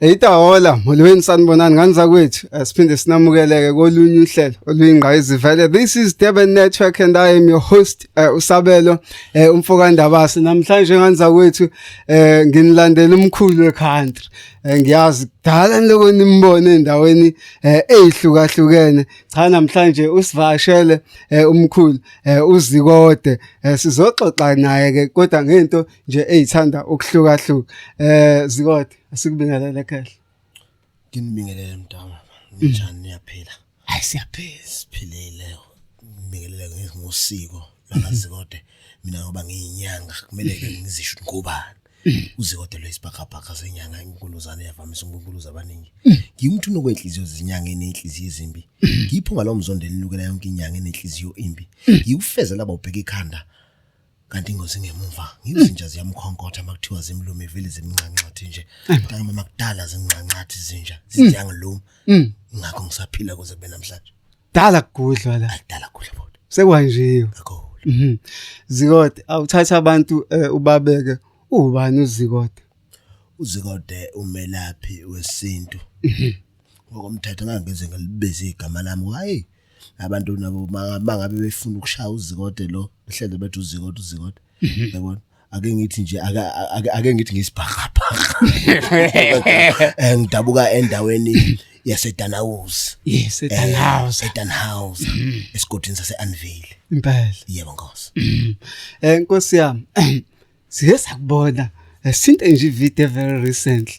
Eyitahola, molweni sanibonani ngani zakwethu. Siphinde sinamukeleke kolunye uhlelo oluyingqayizivele. This is Durban Network and I am your host uSabelo umfokandabasi. Namhlanje ngani zakwethu nginilandela umkhulu we-country. Ngiyazi kudala niloko nimbone endaweni ezihlukahlukene. Cha, namhlanje usivakashele umkhulu uZikode. Sizoxoxa naye ke kodwa ngento nje ezithanda ukuhlukahluka. Zikode, asikubingelele ekhehla. Nginibingelele mntama. Ninjani, niyaphila? Hayi, siyaphila. Siphilile. Ngibingelele ngosiko lakaZikode. Mina ngoba ngiyinyanga kumele ke ngizisho ukuthi ngubani. UZikode lo isibhakabhaka senyanga inkuluzane yavamisa uNkulunkulu abaningi. Ngiyumthuno kwenhliziyo zezinyanga enenhliziyo ezimbi. Ngiyiphunga lo mzondo elinukela yonke inyanga enenhliziyo imbi. Ngikufeza laba ubheka ikhanda kanti ingozi ngemuva. Ngizinja ziyamkhonkotha makuthiwa zimlume vele zimncancathi nje. Mntaka mama, kudala zimncancathi izinja ziyangiluma. Ngakho ngisaphila kuze kube namhlanje. Dala kugudlwa la. Akudala kudla bodwa. Sekwanjiwe. Kakhulu. Zikode, awuthatha abantu ubabeke ubani uZikode? UZikode umelaphi wesintu. Ngokomthetho ngangeze ngilibize igama lami. Hayi, abantu nabo mangabe befuna ukushaya uZikode lo behleze bethi uZikode, uZikode. Yabona? Ake ngithi nje ake ngithi ngisibhakabhaka. Ngidabuka endaweni yaseDanawuzi. Yes, eDanhouse. eDanhouse esigodini sase-Anville. Impela. Yebo nkosi. Nkosi yami, siye sakubona sinte nje video very recently.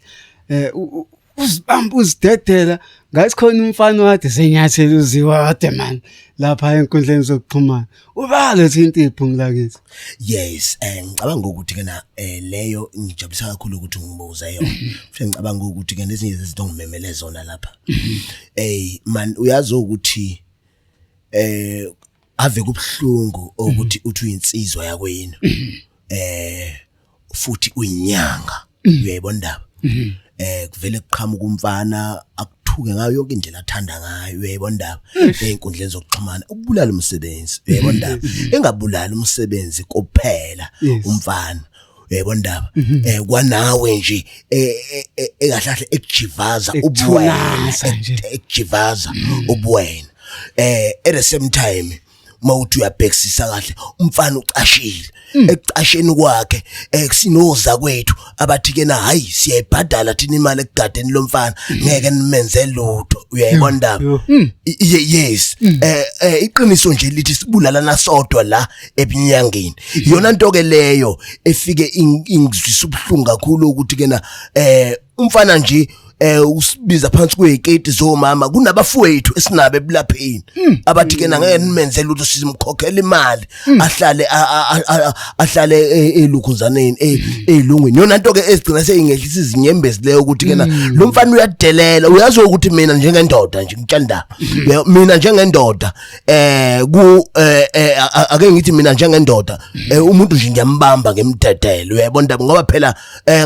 Uzibamba uzidedela ngathi khona umfana wade senyathela uZikode man lapha enkundleni zokuxhumana. Ubale thinta iphungu lakithi. Yes, ngicabanga ukuthi ke na leyo ngijabulisa kakhulu ukuthi ngibuze yona. Futhi ngicabanga ukuthi ke nezinye izinto ngimemele zona lapha. Man, uyazi ukuthi ave kubhlungu ukuthi uthi uyinsizwa yakwenu. Futhi uyinyanga. Uyayibona indaba? Kuvele kuqhamuka umfana akuthuke ngayo yonke indlela athanda ngayo, uyayibona indaba, einkundleni zokuxhumana ukubulala umsebenzi, uyayibona indaba, engabulali umsebenzi kuphela umfana, uyayibona indaba, kwanawe nje ekahle ekujivaza ubuwena. Ekuthunaza nje. Ekujivaza ubuwena. At the same time mawuthi uyabhekisisa kahle, umfana ucashile. Ekucasheni kwakhe sinoza kwethu abathi ke na hayi, siyayibhadala thina imali ekugadeni lo mfana, ngeke nimenze lutho, uyayibona indaba? Yo. Yes, iqiniso nje lithi sibulalana sodwa la ebunyangeni. Iyona nto ke leyo efike ingizwisa ubuhlungu kakhulu ukuthi kena umfana nje usibiza phansi kweziketi zomama kunabafowethu esinabo ebulapheni abathi ke ngeke nimenze lutho, sizimkhokhela imali ahlale ahlale elukhuzaneni elungwini. Yona nto ke ezigcina seyingehlisa izinyembezi leyo ukuthi kena lo mfana uyadelela. Uyazi ukuthi mina njengendoda nje ngitshela indaba, mina njengendoda ku ake ngithi mina njengendoda umuntu nje ngiyambamba ngimdedele, uyayibona indaba, ngoba phela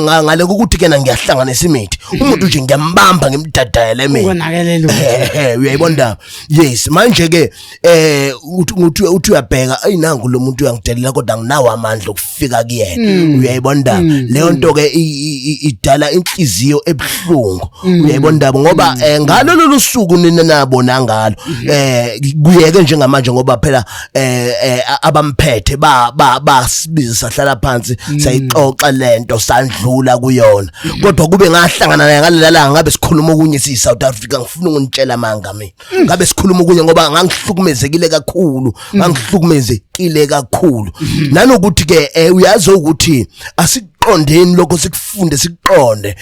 ngale ukuthi kena ngiyahlanganisa imithi, umuntu nje ngiyambamba ngimdedele mina. Ukonakelela. Uyayibona indaba? Yes, manje ke uthi uyabheka, ayinangu lo muntu uyangidelela kodwa nginawo amandla okufika kuyena, uyayibona indaba? Leyo nto ke idala inhliziyo ebuhlungu, uyayibona indaba, ngoba ngalo lolu suku nina nabona ngalo kuyeke njengamanje, ngoba phela abamphethe ba basibiza sahlala phansi sayixoxa lento sandlula kuyona. Kodwa kube ngahlangana naye ngalela langa ngabe sikhuluma okunye siyi South Africa. Ngifuna ukunitshela manga mina, ngabe sikhuluma okunye ngoba ngangihlukumezekile kakhulu, ngangihlukumezekile kakhulu. Nanokuthi ke uyazi ukuthi asiqondeni lokho, sikufunde sikuqonde.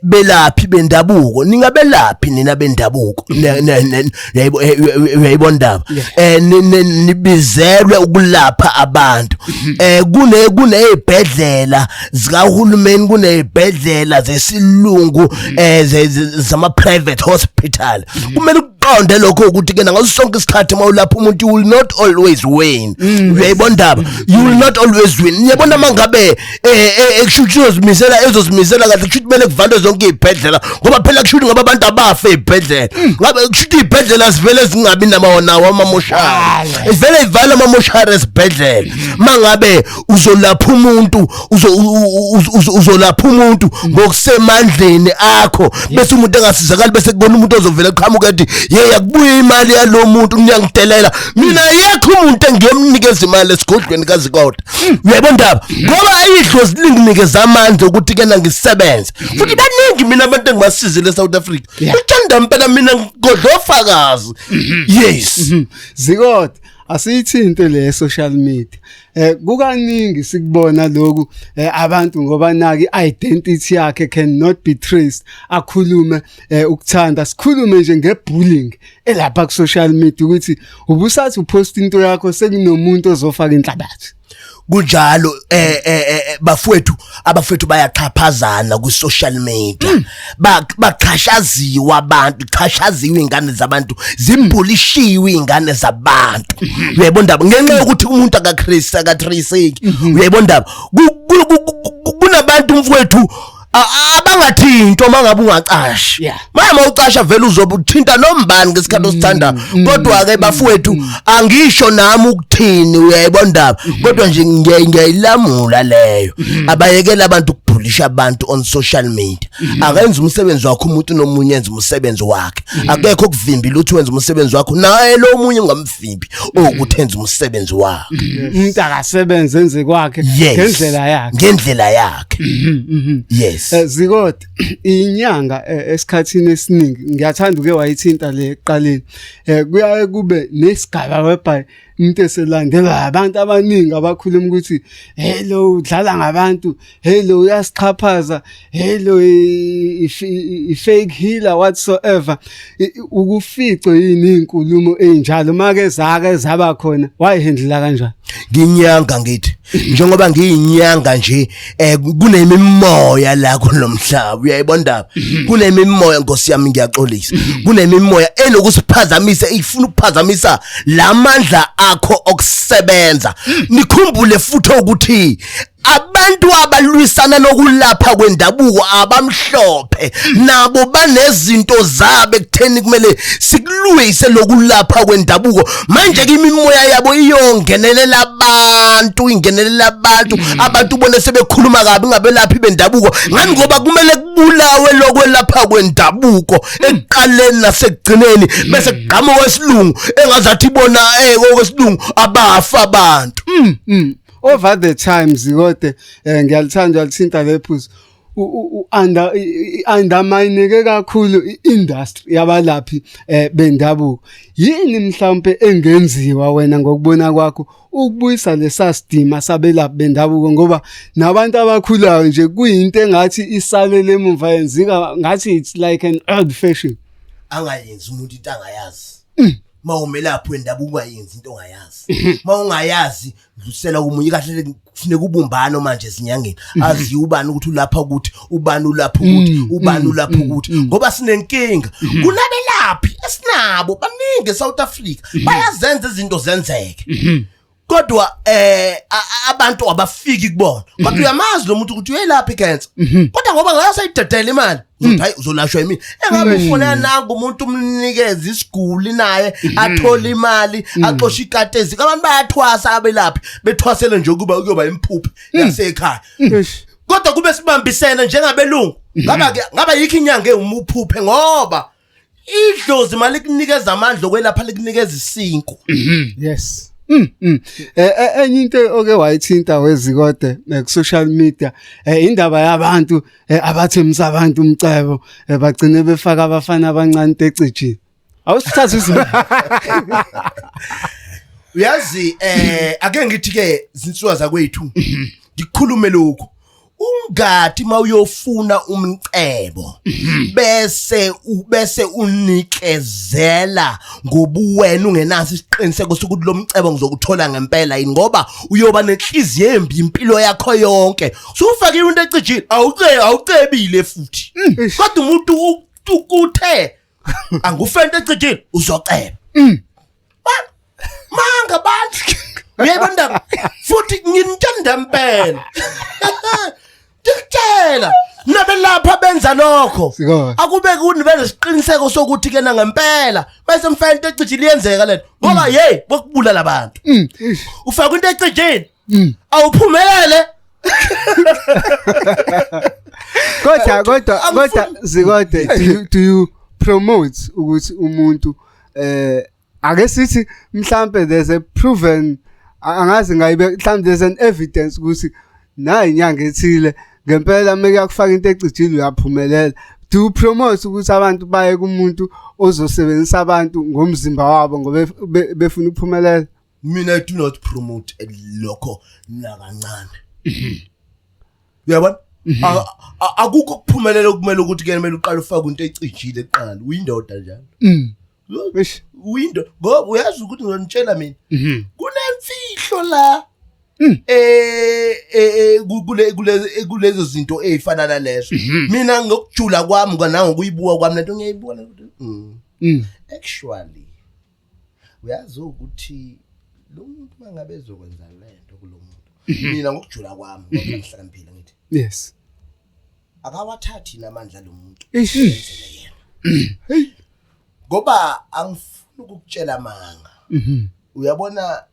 Belaphi bendabuko, ningabelaphi nina bendabuko, uyayibona indaba? Nibizelwe ukulapha abantu. Kunezibhedlela zikahulumeni, kunezibhedlela zesilungu, zama private hospital, kumele Ukuqonde lokho ukuthi ke ngaso sonke isikhathi mawulapha umuntu, you will not always win. Uyayibona ndaba? You will not always win. Ngiyabona mangabe kusho ukuthi uzozimisela, ezozimisela kahle, kusho ukuthi kumele kuvalwe zonke izibhedlela, ngoba phela kusho ukuthi ngoba abantu abafe ezibhedlela, ngabe kusho ukuthi izibhedlela sivele zingabi nawo amamoshari, vele ivale amamoshari esibhedlela. Mangabe uzolapha umuntu, uzolapha umuntu ngokusemandleni akho, bese umuntu engasizakali, bese kubona umuntu ozovela eqhamuka ethi, "Hey, akubuye imali yalo muntu, niyangidelela mina." Yekho umuntu engiyomnikeza imali esigodlweni kaZikode, uyayibona ndaba, ngoba ayidlozi linginikeza amandla ukuthi kena ngisebenze. Futhi baningi mina abantu engibasizile eSouth Africa. Uthanda impela mina ngodlofakazi, yes. Zikode, asiyithinte le social media. Kukaningi sikubona lokhu, abantu ngoba naki identity yakhe cannot be traced, akhulume ukuthanda. Sikhulume nje ngebullying elapha ku social media, ukuthi ubusathi upost into yakho, sekunomuntu ozofaka inhlabathi. Kunjalo, bafowethu, abafowethu bayaxhaphazana ku social media. Baxhashaziwa abantu, xhashaziwe ingane zabantu, zibhulishiwe ingane zabantu, uyayibona ndaba, ngenxa yokuthi umuntu akaChrist akatraceki, uyayibona ndaba. Kunabantu mfowethu abangathintwa mangabe ungacashi. Mama ucasha vele uzobe uthinta nombani ngesikhathi osithanda. Kodwa ke bafowethu, angisho nami ukuthini, uyayibona ndaba, kodwa nje ngiyayilamula leyo. Abayekela abantu ukubhulisha abantu on social media. Akenze umsebenzi wakhe umuntu, nomunye enze umsebenzi wakhe. Akekho okuvimbile ukuthi wenze umsebenzi wakho, naye lo munye ungamvimbi ukuthi enze umsebenzi wakhe. Umuntu akasebenze, enze kwakhe ngendlela yakhe. Ngendlela yakhe, yes. Zikode, inyanga, esikhathini esiningi ngiyathanda uke wayithinta le ekuqaleni, kuyaye kube nesigaba whereby umuntu eselandelwa abantu abaningi abakhuluma ukuthi, "Hey, lo udlala ngabantu, hey, lo uyasixhaphaza, hey, lo i fake healer," whatsoever. Ukufice yini inkulumo ezinjalo make zake zaba khona? Wayihandlela kanjani? Nginyanga, ngithi njengoba ngiyinyanga nje, kunemimoya la kulomhlaba, uyayibona ndaba, kunemimoya, Nkosi yami, ngiyaxolisa, kunemimoya enokusiphazamisa, ifuna ukuphazamisa lamandla akho okusebenza. Nikhumbule futhi ukuthi abantu abalwisana nokulapha kwendabuko abamhlophe nabo banezinto zabo ekutheni kumele sikulwise lokulapha kwendabuko. Manje ke imimoya yabo iyongenelela abantu, ingenelela abantu, abantu ubone sebekhuluma kabi ngabelaphi bendabuko. Ngani? Ngoba kumele kubulawe lokwelapha kwendabuko ekuqaleni nasekugcineni, bese kugqama kwesilungu engazathi bona okwesilungu abafa abantu. Over the times, kodwa ngiyalithanda uyalithinta lephuzu, under undermine kakhulu i-industry yabalaphi bendabuko. Yini mhlawumbe engenziwa wena ngokubona kwakho ukubuyisa lesasidima sabelaphi bendabuko, ngoba nabantu abakhulayo nje kuyinto engathi isalele emuva, yenzika ngathi it's like an old fashion? Angayenzi umuntu into angayazi. Mawumelaphi wendabuko, ungayenzi into ongayazi. Mawungayazi, dlulisela komunye kahle. Kufuneka ubumbano manje ezinyangeni, azi ubani ukuthi ulapha ukuthi ubani, ulapha ukuthi ubani, ulapha ukuthi, ngoba sinenkinga. Kunabelaphi esinabo baningi eSouth Africa, bayazenza izinto zenzeke, kodwa abantu abafiki kubona. Kodwa uyamazi lo muntu ukuthi uyelapha icancer, kodwa ngoba ngayasayidedela imali, uzothi, "Hayi, uzolashwa yimina." Engabe ufuna nangu umuntu, umnikeze isiguli, naye athole imali, axoshe ikati eziko. Abantu bayathwasa, abelaphi bethwasele nje ukuba kuyoba imphuphe yasekhaya, kodwa kube sibambisene njengabelungu, ngaba ke ngaba yikho inyanga ewumuphuphe, ngoba idlozi mali kunikeza amandla okwelapha, likunikeza isinko. Yes. Enye into oke wayithinta wezikode ku social media, indaba yabantu abathembisa abantu umcebo, bagcine befaka abafana abancane ecijini. Awusithatha izinto. Uyazi, ake ngithi ke zinsuka zakwethu, ngikhulume lokhu: ungathi mawuyofuna umcebo bese unikezela ngobuwena ungenaso isiqiniseko sokuthi lo mcebo ngizokuthola ngempela yini, ngoba uyoba nenhliziyo embi impilo yakho yonke. Usufakile into ecijile, awucebile futhi, kodwa umuntu ukuthe Angufento ecijile uzoceba. Manga bantu. Uyayibona indaba? Futhi nginithanda impela. Ngikutshela nabelapha benza lokho. Siko. Akube kuni benesiqiniseko sokuthi ke na ngempela bese mfana into ecijile iyenzeka lento. Ngoba hey bokubulala abantu. Ufaka into ecijile. Awuphumelele. Kodwa kodwa kodwa Zikode do you promote ukuthi umuntu ake sithi mhlambe there's a proven, angazi ngayibe, mhlambe there's an evidence ukuthi nayi inyanga ethile ngempela meke yakufaka into ecijile uyaphumelela. Do you promote ukuthi abantu baye kumuntu ozosebenzisa abantu ngomzimba wabo ngoba befuna ukuphumelela? Mina, I do not promote lokho nakancane. Uyabona, akukho ukuphumelela okumele ukuthi ke kumele uqale ufake into ecijile kuqala. Uyindoda njalo. Eish. Uyindoda ngoba uyazi ukuthi ngizonitshela mina kunemfihlo la eh eh kule kule kulezo zinto ezifana nalezo. Mina ngokujula kwami kwanangokuyibuka kwami lento, ngiyayibuka lento. Actually uyazi ukuthi lo muntu mangabe ezokwenza lento kulo muntu, mina ngokujula kwami, ngoba ngihlakaniphile, ngithi akawathathi namandla lo muntu enzele yena. Hey. Ngoba angifuni ukukutshela manga. Uyabona,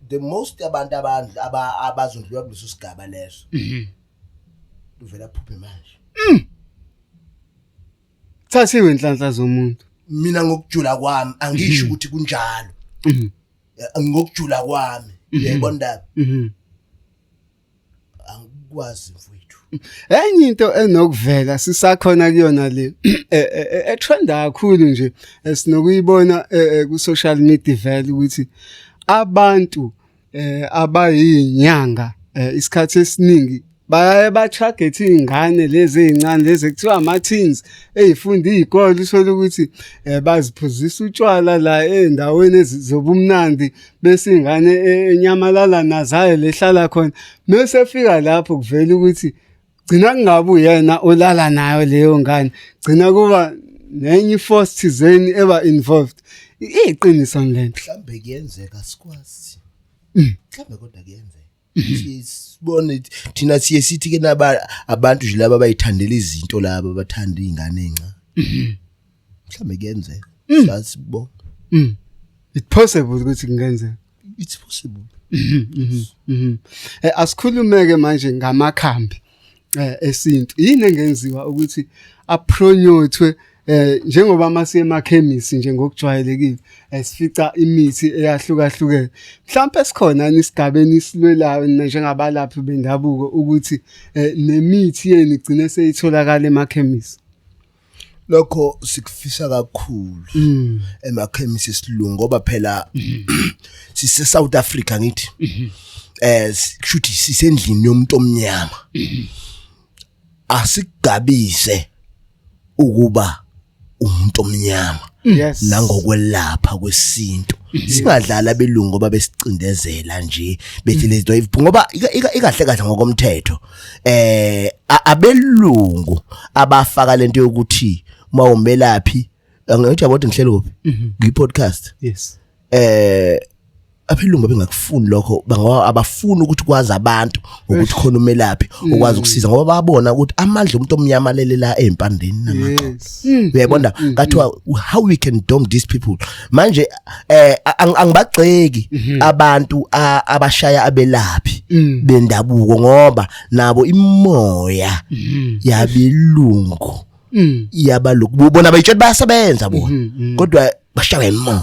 the most abantu abantu abazondliwa kuleso sigaba leso, uvela phuphe manje. Thathiwe inhlanhla zomuntu. Mina ngokujula kwami angisho ukuthi kunjalo. Ngokujula kwami, uyayibona indaba? Angikwazi mfowethu. Enye into enokuvela sisakhona kuyona le etrenda kakhulu nje, esinokuyibona ku social media vele, ukuthi abantu abayinyanga isikhathi esiningi bayaye ba-target izingane lezi ezincane, lezi ekuthiwa ama-teens ey'funda iy'kole. Uthole ukuthi baziphuzisa utshwala la ey'ndaweni zobumnandi, bese ingane enyamalala nazayo lehlala khona, mese efika lapho kuvela ukuthi gcina kungabe uyena olala nayo leyo ngane, gcina kuba nenye i-force thizeni eba involved. Iqiniso lento? Mhlambe kuyenzeka, sikwazi mhlambe, kodwa kuyenzeka. Sibone thina siye sithi ke naba abantu nje laba abayithandela izinto, laba abathanda izingane ezincane, mhlambe kuyenzeka, sasibona. It's possible ukuthi kungenzeka. It's possible. Asikhulumeke manje ngamakhambi esintu. Yini engenziwa ukuthi apromotwe, njengoba masiye emakhemisi nje ngokujwayelekile sifica imithi eyahlukahlukene? Mhlawumbe sikhona isigabeni isilwelayo njengabalaphi bendabuko ukuthi nemithi yenu igcine seyitholakala emakhemisi? Lokho sikufisa kakhulu emakhemisi esilungu, ngoba phela sise South Africa, ngithi kushuthi sisendlini yomuntu omnyama. Asikugabise ukuba umuntu omnyama nangokwelapha kwesintu. Singadlala abelungu ngoba besicindezela nje, bethi lezi zinto, ngoba ikahle kahle ngokomthetho abelungu abafaka lento yokuthi uma umelaphi, angithi yabo ngihlelo kuphi ngi podcast. Abelungu bengakufuni lokho, bangoba abafuni ukuthi kwazi abantu ukuthi khona umelaphi okwazi ukusiza, ngoba babona ukuthi amandla omuntu omnyama lele la ezimpandeni namaxolo. Uyayibona, kathiwa how we can dom these people manje. Angibagxeki abantu abashaya abelaphi bendabuko, ngoba nabo imoya yabelungu yabalungu bona bayitshela bayasebenza bona, kodwa bashaya imoya.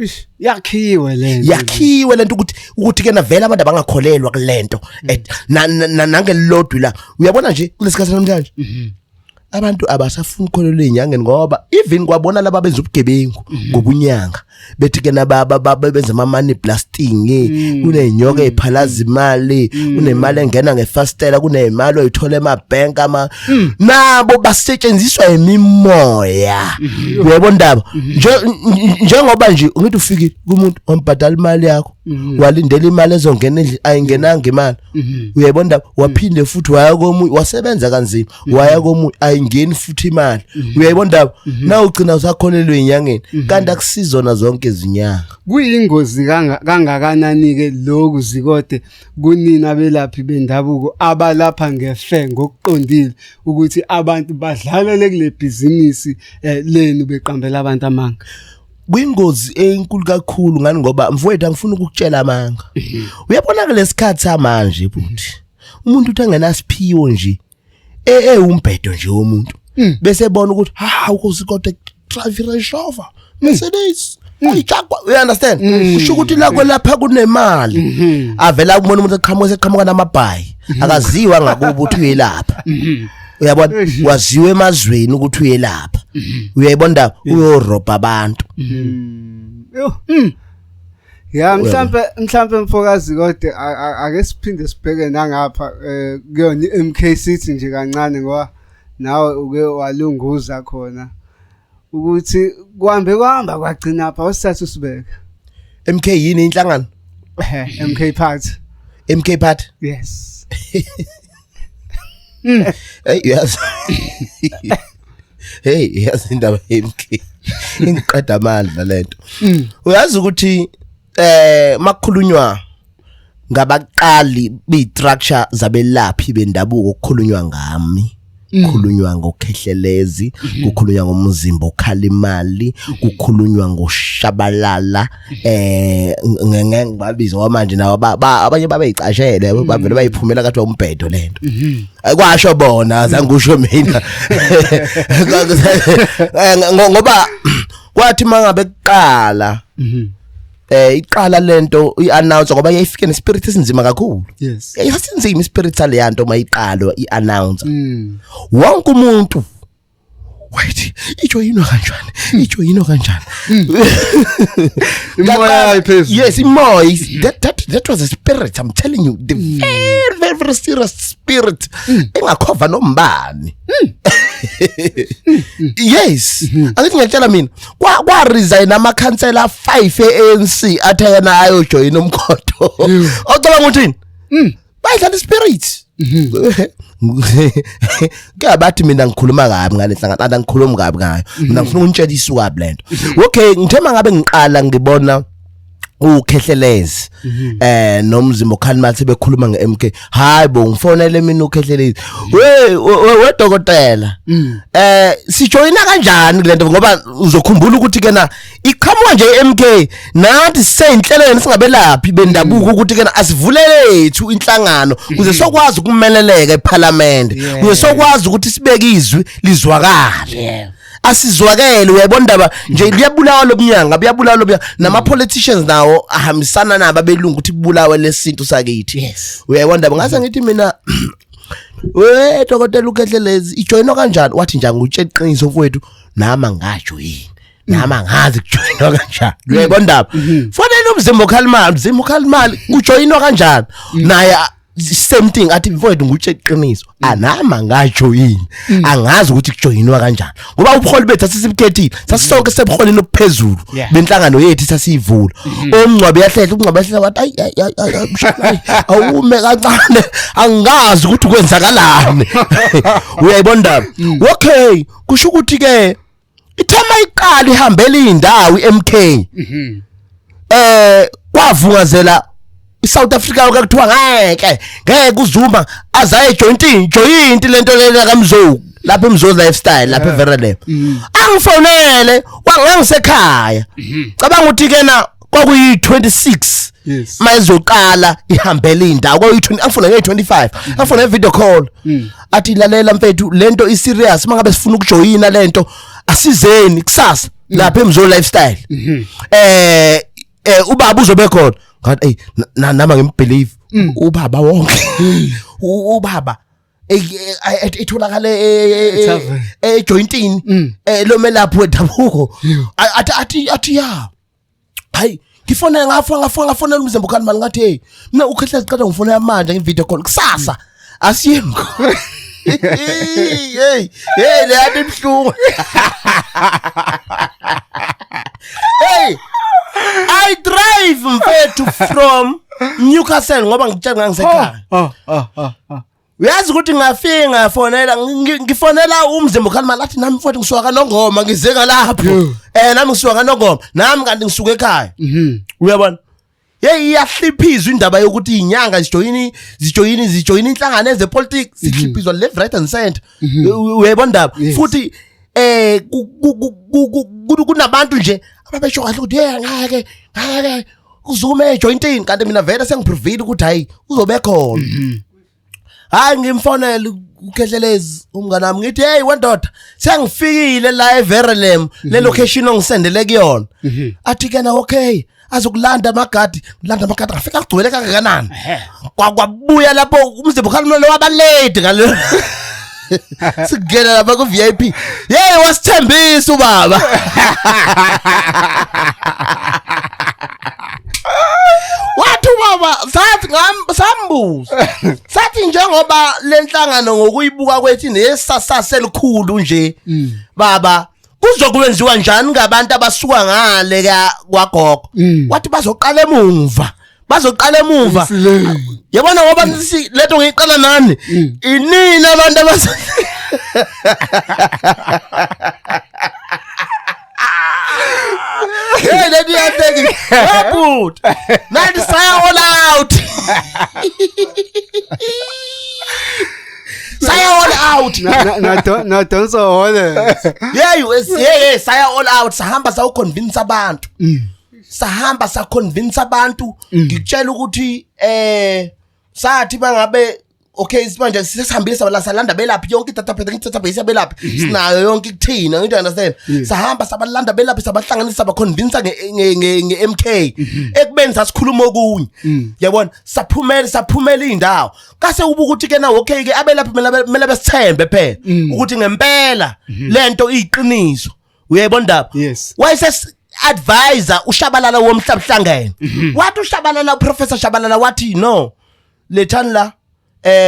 Ish, yakhiwe lento. Yakhiwe lento ukuthi ke navela abantu abangakholelwa kulento. Nangelodwa la, uyabona nje kulesikhathi namhlanje abantu abasafuni ukukholelwa ezinyangeni, ngoba even kwabona laba benza ubugebengu ngobunyanga, bethi ke naba benza ama money blasting, kunenyoka eziphalaza imali, kunemali engena ngefastela, kunemali oyithola ema bank ama, nabo basetshenziswa imimoya. Uyabona ndaba nje, njengoba nje ngithi ufikile kumuntu wambhadala imali yakho. Walindela imali ezongena endlini, ayingenanga imali. Uyayibona indaba? Waphinde futhi waya komunye, wasebenza kanzima, waya komunye, ayingeni futhi imali. Uyayibona indaba? Na ugcina usakholelwe inyangeni, kanti akusizona zonke izinyanga. Kuyingozi kangakanani ke lokhu Zikode kunina belaphi bendabuko abalapha ngefe ngokuqondile ukuthi abantu badlalele kule bhizinisi lenu beqambela abantu amanga? Kwingozi enkulu kakhulu ngani ngoba mfowethu angifuni ukukutshela amanga. Uyabona ke lesikhathi samanje bhuti, umuntu uthi angenasiphiwo nje ewumbhedo nje womuntu, bese ebona ukuthi ha uZikode drive Range Rover, Mercedes, ayijakwa, you understand? Kusho ukuthi la kwelapha kunemali. Avela kubona umuntu eqhamuka, seqhamuka namabhayi, akaziwa ngakubo ukuthi uyelapha. Uyabona, waziwe emazweni ukuthi uyelapha. Uyayibona indaba? Uyorobha abantu. Yo. Ya, mhlambe mfokazi, kodwa ake siphinde sibheke nangapha kuyona iMK City nje kancane, ngoba nawe uke walunguza khona ukuthi kuhambe kwahamba kwagcina pha usithatha usibeke. MK yini inhlangano? MK Party. MK Party. Yes. Hey yazi, hey yazi, indaba yeMK ingiqeda amandla lento. Uyazi ukuthi makukhulunywa ngabaqali bestructure zabelaphi bendabuko, kukhulunywa ngami, kukhulunywa ngokhehlelezi, kukhulunywa ngomzimba okhala imali, kukhulunywa ngoshabalala, ngeke ngibabize ngoba manje nawo abanye babeyicashele, bavele bayiphumela kathi umbhedo lento. Kwasho bona, azange kusho mina. Ngoba kwathi mangabe kuqala iqala lento iannounce, ngoba yayifike nespirit esinzima kakhulu. Yayisinzima ispirit saleyanto mayiqalwa iannounce. Wonke umuntu wait, ijoyinwa kanjani, ijoyinwa kanjani? Imoya ayiphezulu. Yes, imoya. That was a spirit, I'm telling you, the very very very serious spirit engakhova nombani. Yes, angithi ngiyatshela mina, kwa resign amakhansela 5 eANC athe yena ayojoin umkhonto. Ocabanga ukuthi bayidlala ispirit. Kuyabathi mina ngikhuluma kabi ngale nhlangano, anda ngikhuluma kabi ngayo mina, ngifuna ukunitshela isuka lento. Okay, ngithe mangabe ngiqala ngibona ukhehlelezi nomzimba okhalimali bekhuluma ngeMK, hayi bo, ngifonele mina ukhehlelezi, we dokotela, sijoyina kanjani kulento? Ngoba uzokhumbula ukuthi kena iqhamuka nje iMK, nathi siseyinhlelweni singabelaphi bendabuko ukuthi kena asivulelethu inhlangano kuze sokwazi ukumeleleka eParliament, kuze sokwazi ukuthi sibeke izwi lizwakale. Asizwakele, uyayibona indaba nje, liyabulawa lomnyanga, buyabulawa lobuya, nama politicians nawo ahambisana nabo abelungu ukuthi kubulawe lesintu sakithi. Uyayibona indaba? Ngase ngithi mina, we dokotela ukhehlelezi, ijoyinwa kanjani? Wathi nje angutshela iqiniso mfowethu, nama ngajoyini, nama ngazi kujoyinwa kanjani. Uyayibona indaba? Fonela umzimba okhalimali, umzimba okhalimali, kujoyinwa kanjani? Naye same thing, athi mfowethu ngutshela iqiniso, anama ngajoyini, angazi ukuthi kujoyinwa kanjani, ngoba ubuholi bethu asisibukhethile, sasisonke sebuholini obuphezulu benhlangano yethu sasiyivula. Omngcwabe yahlehla, umngcwabe yahlehla, wathi ayi ayi ayi ayi mshana, ayi, awume kancane, angazi ukuthi kwenzakalani. Uyayibona indaba? Okay, kusho ukuthi ke ithema iqala ihambela indawo iMK, kwavungazela iSouth Africa kwakuthiwa ngeke ngeke uZuma azaye jointing joint lento lena kaMzo lapha eMzo Lifestyle lapha eVerulam. Angifonele wangangisekhaya, cabanga ukuthi kena kwakuyi 26 mayizoqala ihambela indawo, kwakuyi 20, angifuna nge 25, angifuna video call, athi lalela mfethu, lento i serious, mangabe sifuna ukujoyina lento asizeni kusasa lapha eMzo Lifestyle, ubaba uzobe khona. Ngathi ey, nama ngimbelieve ubaba wonke, ubaba etholakale Ethaveni. ejointini lo melaphi wendabuko. Athi ya, hayi, ngifonela, ngafona ngafona ngafonela umzimba ukhani mali, ngathi hey, mina ukhehla siqeda ngifonela manje ngevideo call kusasa asiyemko. Hey hey, le yathi ibhlungu. Hey, I drive mfethu from Newcastle ngoba ngitshela ngangisekhaya. Oh oh oh oh. Uyazi ukuthi ngafika ngafonela ngifonela umzimba ukhalima lathi nami mfowethu ngisuka kaNongoma ngize ngalapho. Nami ngisuka kaNongoma nami kanti ngisuka ekhaya. Uyabona? Hey iyahliphizwa indaba yokuthi inyanga zijoyini zijoyini zijoyini inhlangano ezepolitics zihliphizwa left right and center. Uyayibona indaba? Futhi kunabantu nje ababesho kahle ukuthi hey ngeke ngeke uZuma ejointini kanti mina vele sengiprovile ukuthi hayi uzobe khona. Hayi ngimfonele uKhehlelezi umngane wami ngithi hey wendoda sengifikile la eVerelem le location ongisendele kuyona. Athi kena okay azokulanda amagadi kulanda amagadi ngafika kugcwele kangakanani. Kwabuya lapho umzimba ukhalimelo wabalady ngalo. Singena lapha ku VIP. Hey wasithembisa ubaba. Wathi ubaba sathi ngam sambuza. Sathi njengoba lenhlangano ngokuyibuka kwethu nesasasa elikhulu nje. Baba kuzokwenziwa njani ngabantu abasuka ngale ka kwagogo? Wathi bazoqala emumva. Bazoqala emuva. Yabona ngoba lento ngiyiqala nani? Inini abantu abas Hey lady yahleki. Yabhuti. Nathi saya all out. Saya all out. Na na donsa hole. Yeah you yeah yeah saya all out sahamba sawu convince abantu. Sahamba sa convince abantu ngikutshela ukuthi sathi bangabe okay manje sesihambile sabala salanda belaphi yonke idatabase idatabase yabelaphi sinayo yonke kuthina you understand sahamba sabalanda belaphi sabahlanganisa sabaconvince nge nge MK ekubeni sasikhuluma okunye yabona saphumela saphumela indawo kase ubuka ukuthi ke na okay ke abelaphi kumele besithembe phela ukuthi ngempela lento iyiqiniso uyayibona indaba Yes. wayese advisor uShabalala womhlaba hlangene wathi uShabalala uProfessor Shabalala wathi no lethani la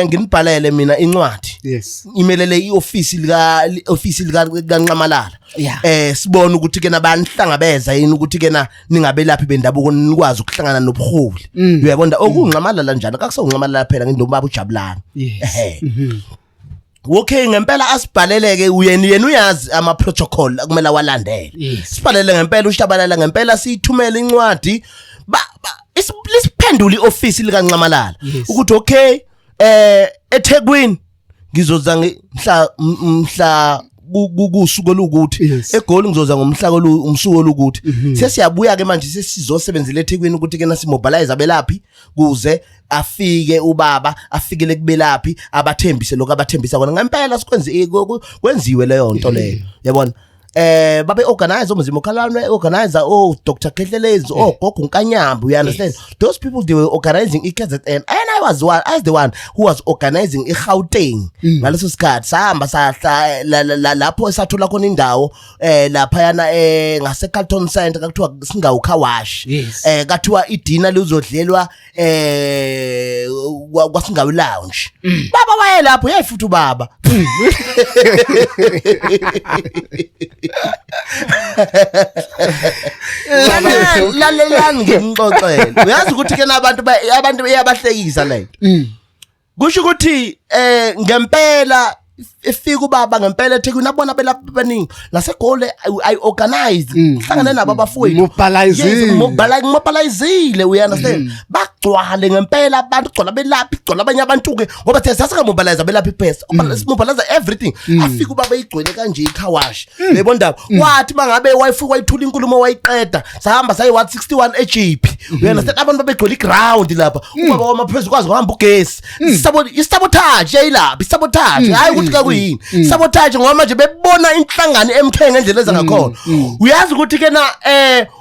nginibhalele mina incwadi Yes. imelele iofisi lika ofisi lika kaNxamalala Yeah. sibone ukuthi ke nabanihlangabeza yini ukuthi ke na ningabelaphi bendabuko nikwazi ukuhlangana nobuholi uyabona okunxamalala njalo kakusonxamalala phela nginobaba uJabulani Yes. ehe Okay ngempela asibhaleleke uyena yena uyazi ama protocol akumele awalandele. Yes. Sibhalele ngempela uShabalala ngempela siyithumele incwadi ba lisiphendule ioffice lika Nxamalala Yes. ukuthi okay eThekwini ngizoza mhla mhla kusuku olukuthi Yes. eGoli ngizoza ngomhla umsuku olukuthi sesiyabuya ke manje sesizosebenzela eThekwini ukuthi ke nasimobilize abelaphi kuze afike ubaba afikele kubelaphi abathembise lokho abathembisa kona ngempela sikwenze kwenziwe leyo nto leyo yabona babe organize umzimba okhalana organizer oh Dr Khehlelezi oh Gogo Nkanyamba you understand those people they were organizing iKZN and I was one as the one who was organizing iGauteng ngaleso sikhathi sahamba sahla lapho esathola khona indawo lapha yana ngase Carlton Center kakuthiwa singawu car wash Yes. kathiwa idina lizodlelwa kwasingawu lounge baba waye lapho hey futhi ubaba Lalelani ngimxoxele uyazi ukuthi ke nabantu abantu iyabahlekisa lento kusho ukuthi ngempela efika ubaba ngempela eThekwini abona belapha baningi naseGoli I organized hlangane nabo abafowethu Mobilizile. Yes, mobilizile we understand bagcwale ngempela abantu gcwala belaphi gcwala abanye abantu ke ngoba thina sasika mobilize belaphi phesa mobilize everything afika ubaba igcwele kanje icar wash yebo ndaba wathi mangabe wayifika wayithula inkulumo wayiqeda sahamba sayi 161 eJP you understand abantu babegcwele iground lapha ubaba wamaphezulu kwazi kuhamba ugesi isabotage yayilapha isabotage hayi ukuthi kakuyini sabotage ngoba manje bebona inhlangano MK ngendlela eza ngakhona uyazi ukuthi ke na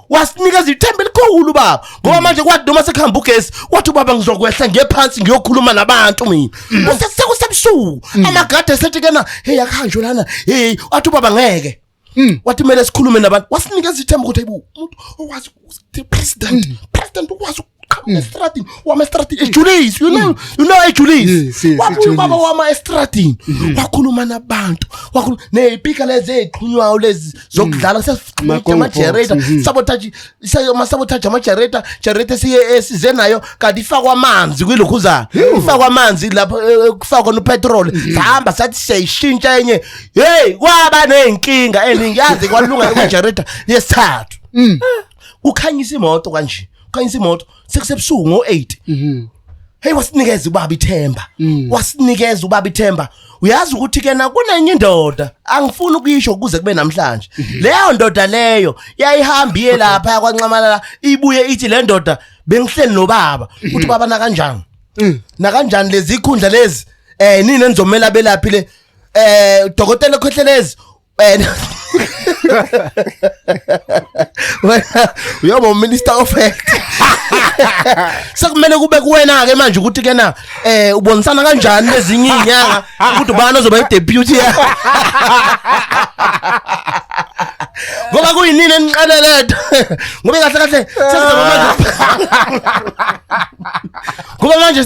wasinikeza ithemba elikhulu baba ngoba manje kwathi noma sekuhamba ugesi wathi ubaba ngizokwehla ngiye phansi ngiyokhuluma nabantu mina sekusebusuku amagade esethi kena hey akuhanjwe lana hey wathi ubaba ngeke wathi kumele sikhulume nabantu wasinikeza ithemba ukuthi hayibo umuntu owazi the president president ukwazi Qhamuka estradini, wama estradini eJulius, you know eJulius. Yes, Wabuya eJulius. ubaba wama estradini, wakhuluma nabantu, wakhuluma nezipika lezi ezixhunywayo lezi zokudlala sesixhunywa Ama-gong ama generator, box, sabotage, ama sabotage ama generator, generator siye esize nayo kanti ifakwa amanzi kwilokhuzana. Ifakwa amanzi lapho kufakwa no petrol. Sahamba sathi siyayishintsha enye. Hey, kwaba nezinkinga eningi yazi kwalunga ku generator yesithathu. Kukhanyisa imoto kanje. Kukhanyisa imoto sekusebusuku ngo8. Hey, wasinikeza ubaba ithemba. Wasinikeza ubaba ithemba. Uyazi ukuthi ke na kunenye indoda angifuni ukuyisho kuze kube namhlanje. Leyo ndoda leyo yayihamba iye lapha kwaNxamalala ibuye ithi le ndoda bengihleli nobaba. Uthi baba na kanjani? Na kanjani lezi ikhundla lezi? Nini enizomela belaphi le dokotela Khwehlelezi wena uyoba minister of health. Sekumele kube kuwena ke manje ukuthi ke na ubonisana kanjani nezinye izinyanga ukuthi ubani ozoba i-deputy yakho, ngoba kuyinini eniqale lento, ngoba kahle kahle sesizoba manje,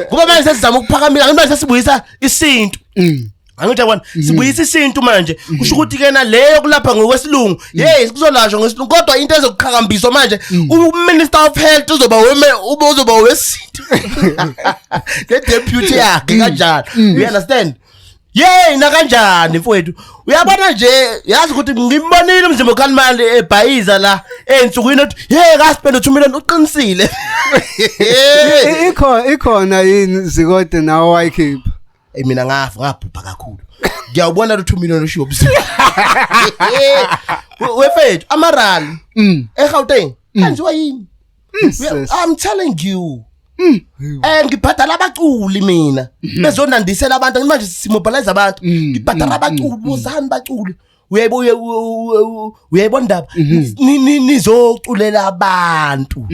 ngoba manje sesizama ukuphakamisa, manje sesibuyisa isintu. Angithi yabona, sibuyisa isintu manje, kusho ukuthi ke na leyo kulapha ngokwesilungu, hey, kuzolashwa ngesilungu, kodwa into ezokuqhakambiswa manje u-minister of health uzoba weme ube uzoba wesintu ne deputy yakhe kanjalo, you understand? Yey, na kanjani mfowethu, uyabona nje, yazi ukuthi ngimbonile umzimba kaNimali ebhayiza la ensukwini ethi hey, ka spend 2 million, uqinisile. Ikhona yini zikode nawe wayikhipha? Hey, mina ngafa ngabhubha kakhulu. Ngiyawubona lo 2 million oshiwo busuku. Wefethu, amarally eGauteng enziwa yini? Sis. I'm telling you. Ngibhadala abaculi mina bezonandisela abantu, manje simobilize abantu, ngibhadala abaculi, bozani baculi, uyayibuye uyayibona indaba. Nizoculela abantu,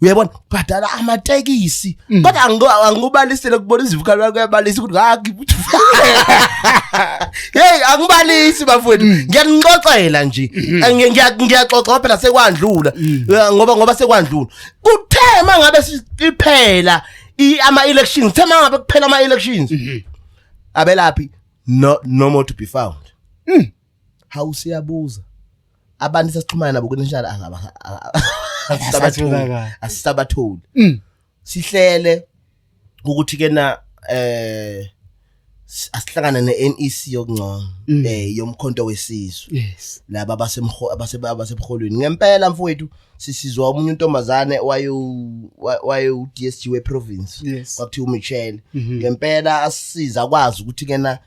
uyayibona, bhadala amatekisi, kodwa angikubalisile kubona izivukhalo kuyabalisa ukuthi ngakhipha. Hey, angibalisi bafowethu, ngiyanixoxela nje. Ngiyaxoxa phela sekwandlula, ngoba sekwandlula. Kuthe mangabe siphela ama elections, the mangabe kuphela ama elections, abelaphi no more to be found. Hawu, siyabuza abantu sesixhumana nabo kunational, asisabatholi. Asatholakali. Asisabatholi. Sihlele ukuthi ke na asihlangane ne-NEC yokungcono yomkhonto wesizwe, laba abasemho abasebuholweni ngempela mfowethu. Sisizwa omunye untombazane waye u DSG we province, kwakuthiwa uMichelle ngempela, asisiza kwazi ukuthi kena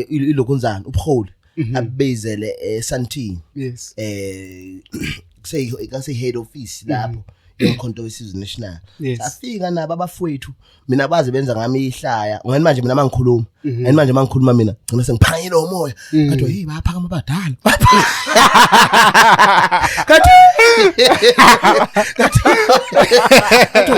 ilokhunzana ubuholi abizele eSantini, kuse head office lapho yomkhonto wesizwe national. Safika nabo abafowethu, mina baze benza ngami ihlaya ngani manje, mina mangikhuluma and manje mangikhuluma mina gcina sengiphakanyelwe umoya, kanti hey, bayaphakama abadala, kanti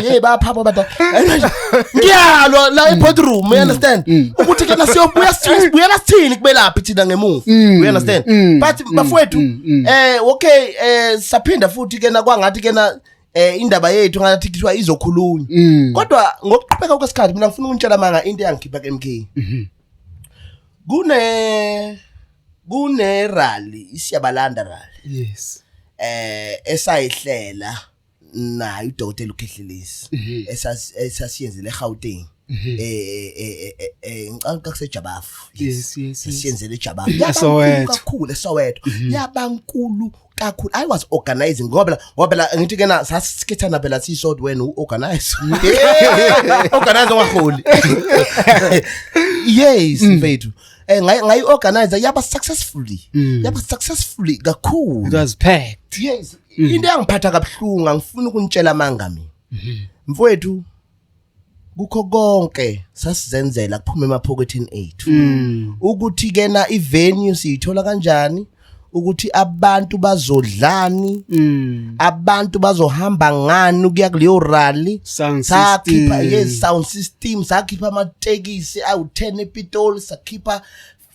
hey, bayaphakama abadala. And manje ngiyalwa la e-boardroom, you understand, ukuthi ke nasiyobuya sibuyela sithini kubelaphi thina ngemuva, you understand? But bafowethu, okay, saphinda futhi ke na kwangathi ke na indaba yethu ngathi kuthiwa izokhulunywa, kodwa ngokuqhubeka kwesikhathi mina ngifuna ukunitshela manga into eyangikhipha ku-MK. Kune rally, isiyabalanda rally, esayihlela nayo udokotela uKhehlelezi, esasiyenzele eGauteng, ngicabanga kuseJabafu. Siyenzele eJabafu. eSoweto. Kakhulu eSoweto, yabankulu kakhulu. I was organizing ngoba phela ngithi kena sasikhethana phela sisodwa, wena uorganize organize waholi. Yes mfethu, ngayi organize, yaba successfully kakhulu. It was packed. Yes, into engiphatha kabuhlungu, angifuni ukunitshela amanga mina mfowethu, kukho konke sasizenzela kuphuma emaphokethini ethu, ukuthi kena ivenue siyithola kanjani, ukuthi abantu bazodlani, abantu bazohamba ngani ukuya kuleyo rally. Sound Sakhipha system. Yes, sound system, sakhipha amatekisi awu10 ePitoli, sakhipha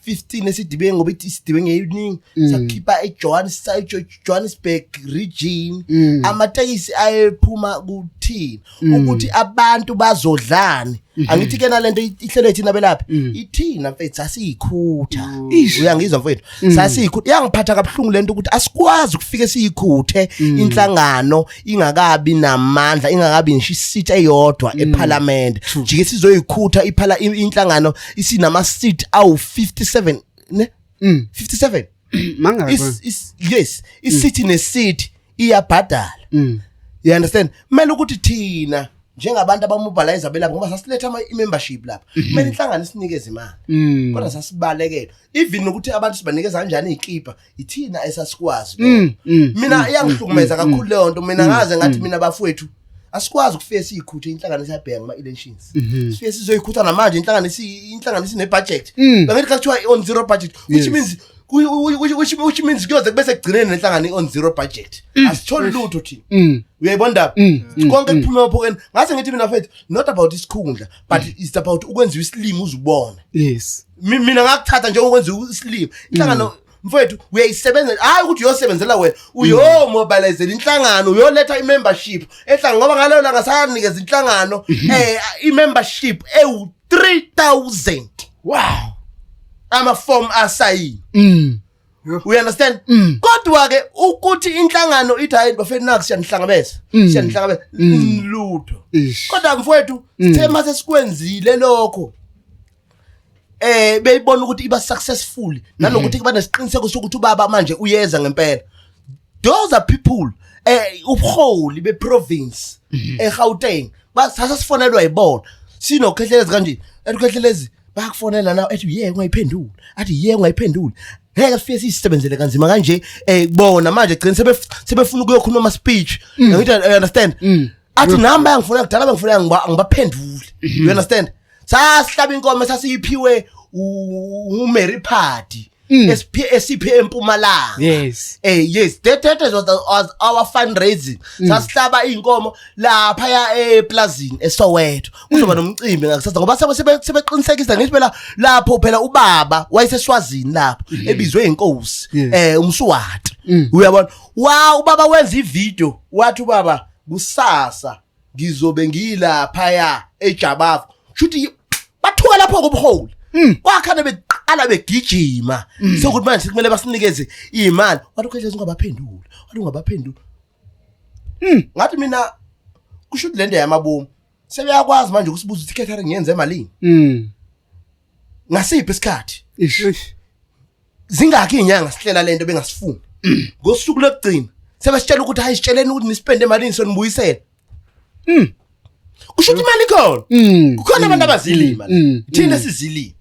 15 esidibe ngoba ithi sidibe ngeyiningi, sakhipha eJohannesburg region amatekisi ayephuma kuthina ukuthi abantu bazodlani. Angithi ke nalento ihlelo ethina belaphi ithina mfethu, sasiyikhutha. Uyangizwa mfethu? Sasiyikhutha. Iyangiphatha kabuhlungu lento ukuthi asikwazi ukufike siyikhuthe inhlangano ingakabi namandla, ingakabi ngisho iseat eyodwa eParliament. Jike sizoyikhutha iphala inhlangano isinama seat awu 57 ne 57. Mangaka. Yes, icity necity iyabhadala. You understand? Kumele ukuthi thina njengabantu abamobilize belapha, ngoba sasiletha ama membership lapha, kumele inhlangano isinikeze imali. Kodwa sasibalekela even nokuthi abantu sibanikeza kanjani izikipa, ithina esasikwazi lokho. Mina iyangihlukumeza kakhulu leyo nto. Mina ngaze ngathi mina, bafowethu, asikwazi ukufike siyikhuthe inhlangano siyabheka ngama elections, sifike sizoyikhutha namanje inhlangano isine budget. Bangithi kuthiwa on zero budget, which means which means kuyoze kube sekugcineni nenhlangano on zero budget, asitholi lutho thina. Uyayibona ndaba? Konke kuphuma emaphokeni. Ngase ngithi mina mfethu, not about isikhundla, but it's about ukwenziwa isilimo uzubone. Mina ngakuthatha njengokwenziwa isilimo. Inhlangano mfethu uyayisebenzela, hayi ukuthi uyosebenzela wena, uyomobilizela inhlangano, uyoletha i-membership enhlangano, ngoba ngaleyo langa sanikeza inhlangano i-membership ewu 3000 ama-form asayini. You understand? Kodwa ke ukuthi inhlangano ithi, hayi bafethu, naku siyanihlangabeza, siyanihlangabeza, lutho. Kodwa mfowethu, sithe mase sikwenzile lokho, beyibona ukuthi iba successful nanokuthi kuba nesiqiniseko sokuthi ubaba manje uyeza ngempela. Those are people, ubuholi beprovince eGauteng, basasa sifonelwa yibona sinokhehlelezi kanje, ethi bayakufonela nawe, ethi ye ungayiphenduli, athi ye ungayiphenduli, ngeke sifike sisebenzele kanzima kanje. Bona manje gcina sebefuna ukuyokhuluma ama speech. Ngithi, you understand, athi nami bayangifuna, kudala bangifuna, ngibaphendule. You understand? Sasihlaba inkomo sasiyiphiwe uMary Phadi esiphe eMpumalanga. Yes, that was our fundraising. Sasihlaba inkomo lapha ya eplazini eSoweto. Kuzoba nomcimbi ngakusasa ngoba sebeqinisekisa ngithi phela lapho phela ubaba wayeseswazini lapho ebizwe inkosi uMswati. Uyabona? Wa ubaba wenza ivideo, wathi ubaba, kusasa ngizobe ngilapha ya eJabavu. Shuthi bathuka lapho kubuholi. Kwakhana beqala begijima. Sokuthi manje kumele basinikeze imali. Wathi uKhehlezi ungabaphenduli. Wathi ungabaphenduli. Ngathi mina kusho ukuthi lento yamabomu sebeyakwazi manje ukusibuza ukuthi catering yenze malini. Ngasiphi isikhathi? Ish. Zingakhi inyanga sihlela lento bengasifuni. Ngosuku lokugcina sebesitshela ukuthi hayi, sitsheleni ukuthi nispende malini sonibuyisela. Kusho ukuthi imali ikhona. Kukhona abantu abazilima la. Thina sizilima.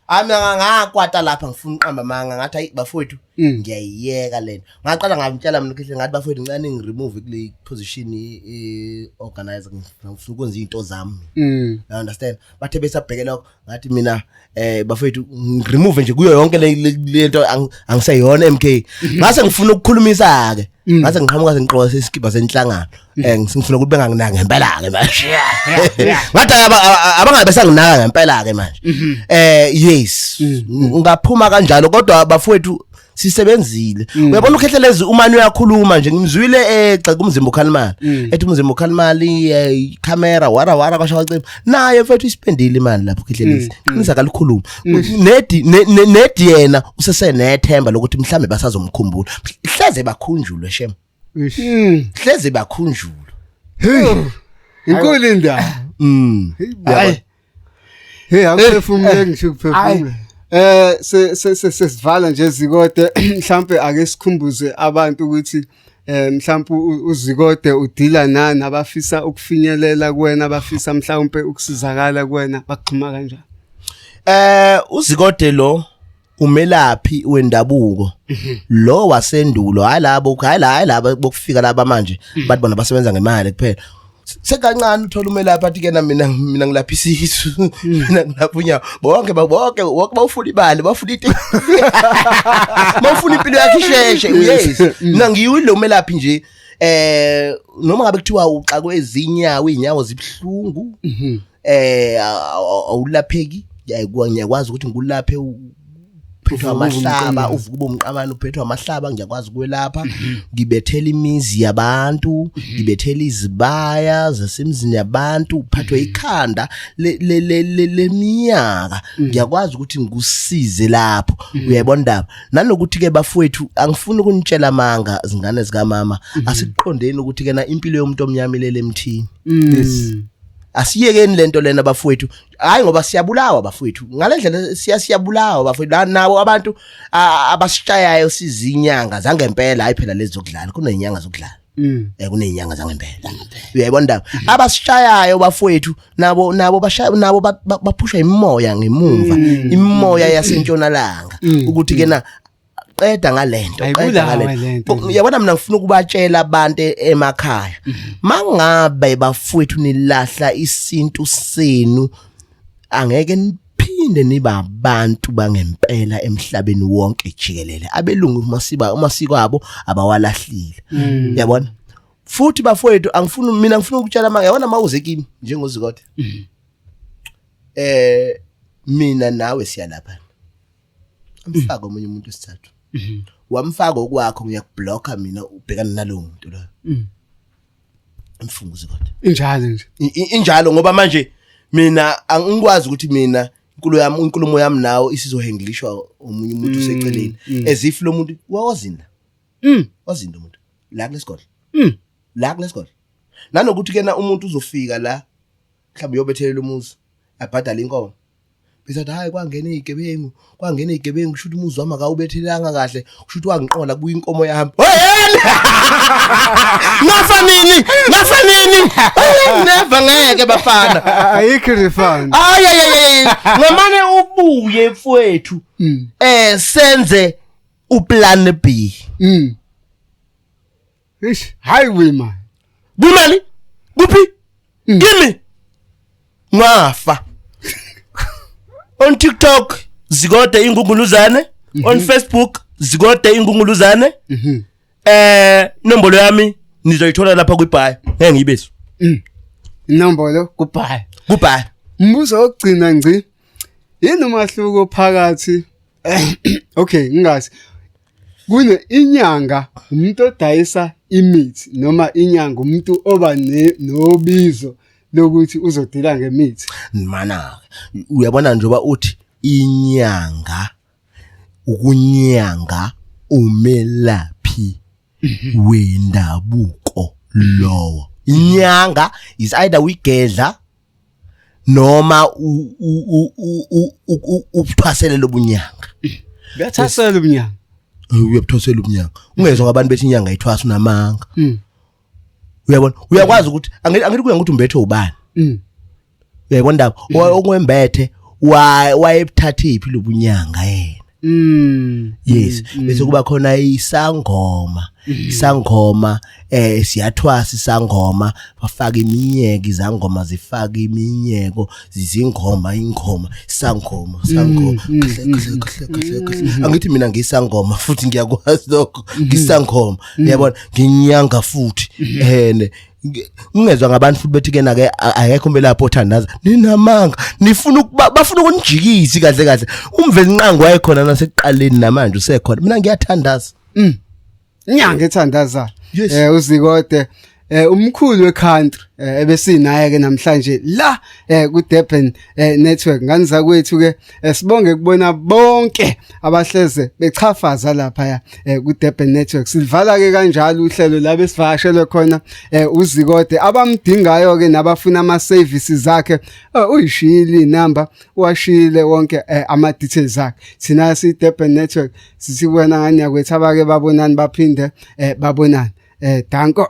Hayi, mina ngakwata lapha, ngifuna uqamba manga, ngathi hayi bafowethu, ngiyayiyeka lento. Ngaqala ngamtshela mina ukhehle, ngathi bafowethu, ngicela ngiremove kule position e organizer, ngifuna ukwenza izinto zami. You understand? Bathe besabheke lokho, ngathi mina, bafowethu, ngiremove nje kuyo yonke le nto, angiseyona MK. Ngase ngifuna ukukhulumisa ke. Ngase ngiqhamuka sengiqoka isikibha senhlangano. Ngifuna ukuthi benganginaka ngempela ke manje. Ngathi abangabe besanginaka ngempela ke manje. Yes. Ngaphuma kanjalo, kodwa bafowethu sisebenzile. Uyabona ukhehlelezi umane uyakhuluma nje, ngimzwile egxeka umzimba ukhalimali. Ethi umzimba ukhalimali camera wara wara kwasho kwacima. Naye mfethu ispendile imali lapho ukhehlelezi. Qinisa kalikhuluma. Nedi nedi yena usesenethemba lokuthi mhlambe basazomkhumbula. Hleze bakhunjulwe shem. Hleze bakhunjulwe. Hey. Inkulu indaba. Hayi. Hey, akuphefumule ngisho ukuphefumula. Se se sesivala nje Zikode, mhlambe ake sikhumbuze abantu ukuthi mhlambe uZikode udila nani, abafisa ukufinyelela kuwena, abafisa mhlawumbe ukusizakala kuwena, baxhuma kanjani? UZikode lo umelaphi wendabuko lo wasendulo, hayi labo, hayi la, hayi laba bokufika laba manje bathi bona basebenza ngemali kuphela. Sekancane uthola umelaphi athi kena mina ngilapha isisu, mina ngilapha unyawo, bonke bonke wonke bawufuna imali, bafuna into, bawufuna impilo yakhe isheshe. Yes, mina ngiyilo umelaphi nje. Noma ngabe kuthiwa uxakwe izinyawo, inyawo zibhlungu, awulapheki, ngiyakwazi ukuthi ngikulaphe. Uphethwe Uvuka ube amahlaba, umqemane. uvuka ube umqamane, uphethwe amahlaba, ngiyakwazi ukwelapha. Ngibethela imizi yabantu, ngibethela izibaya zasemzini yabantu, uphathwe ikhanda leminyaka. Ngiyakwazi ukuthi ngikusize lapho. Uyayibona indaba. Nanokuthi ke bafowethu, angifuni ukunitshela amanga, zingane zikamama, asikuqondeni ukuthi kena impilo yomuntu omnyama ilele emthini. Yes. Asiyekeni lento lena bafowethu, hayi ngoba siyabulawa bafowethu ngalendlela, siyabulawa bafowethu. Nabo abantu abasishayayo sizinyanga zangempela, hayi phela lezi zokudlala, kunezinyanga zokudlala. Kunezinyanga zangempela, uyayibona indaba, abasishayayo bafowethu nabo bashaya nabo baphusha imimoya ngemuva, imimoya yasentshonalanga, ukuthi kena qeda ngalento, qeda Ayibulawe ngalento. lento nje. Uyabona, mina ngifuna ukubatshela abantu emakhaya, mangabe bafowethu nilahla isintu senu, angeke niphinde niba abantu bangempela emhlabeni wonke jikelele. Abelungu masiba amasiko abo abawalahlile, uyabona. Futhi bafowethu, angifuni mina, ngifuna ukutshela manje, yabona, mawuze kimi njengoZikode, mina nawe siyalapha, amfaka omunye umuntu wesithathu, wamfaka okwakho, ngiyakublocka mina, ubhekana nalowo muntu lo. Imfunguzo kodwa. Injalo nje. Injalo, ngoba manje mina angikwazi ukuthi mina inkulumo yami nawe isizohandlishwa omunye umuntu useceleni, as if lo muntu wawazinda. Wazinda umuntu la kulesigodlo. La kulesigodlo, nanokuthi kena umuntu uzofika la, mhlawumbe uyobethelela umuzi, abhadale inkomo, bese athi, "Hayi, kwangena izigebengu, kwangena izigebengu, kusho ukuthi umuzi wami akawubethelanga kahle, kusho ukuthi wangiqola, kubuya inkomo yami." Hey, ngafa nini? Ngafa nini? Hey, never, ngeke bafana. Ayikho refund. Ay ay ay ay, ngamane ubuye mfowethu, senze uplan B. Ish, hayi wima. Kumali kuphi kimi? Ngafa. On TikTok, Zikode Ingunguluzane, on Facebook, Zikode Ingunguluzane. Inombolo yami nizoyithola lapha kwibio, ngeke ngiyibezo. Inombolo kubhaya. Kubhaya. Umbuzo wokugcina ngci. Yini umahluko phakathi, okay, ngingazi. Kune inyanga, umuntu odayisa imithi, noma inyanga umuntu oba nobizo lokuthi uzodila ngemithi? Mana, uyabona, njengoba uthi inyanga, ukunyanga umelaphi wendabuko lowo. Inyanga is either uyigedla noma ubuthwasele lobunyanga. Buyathasela ubunyanga. Uyabuthwasela ubunyanga. Ungezwa ngabantu bethi inyanga ithwasa, unamanga. Uyabona, uyakwazi ukuthi angithi kuya ngokuthi umbethe ubani. Uyayibona indaba, okwembethe wayebuthatha iphi lobunyanga yena. Yes, bese kuba khona isangoma. Isangoma siyathwasa, isangoma bafaka iminyeko, izangoma zifaka iminyeko, zizingoma, ingoma, isangoma, sangoma, kahle kahle kahle kahle kahle. Angithi mina ngisangoma futhi ngiyakwazi lokho, ngisangoma, uyabona, nginyanga futhi ene ungezwa ngabantu futhi bethi kena ke akekho umelaphi othandaza. Ninamanga, nifuna ukuba bafuna ukunijikisa kahle kahle. UMvelinqangi wayekhona nasekuqaleni, namanje usekhona. Mina ngiyathandaza. Inyanga ethandaza. Yes. UZikode, umkhulu wecountry, ebesinaye ke namhlanje la ku Durban Network. Ngani zakwethu ke, sibonge kubona bonke abahleze bechafaza lapha ya ku Durban Network. Silivala ke kanjalo uhlelo la besivakashelwe khona uZikode. Abamdingayo ke nabafuna ama services akhe, uyishiyile inamba, washiyile wonke ama details akhe. Thina si Durban Network sithi kuwena ngani yakwethu, abake babonani baphinde babonani. Danko.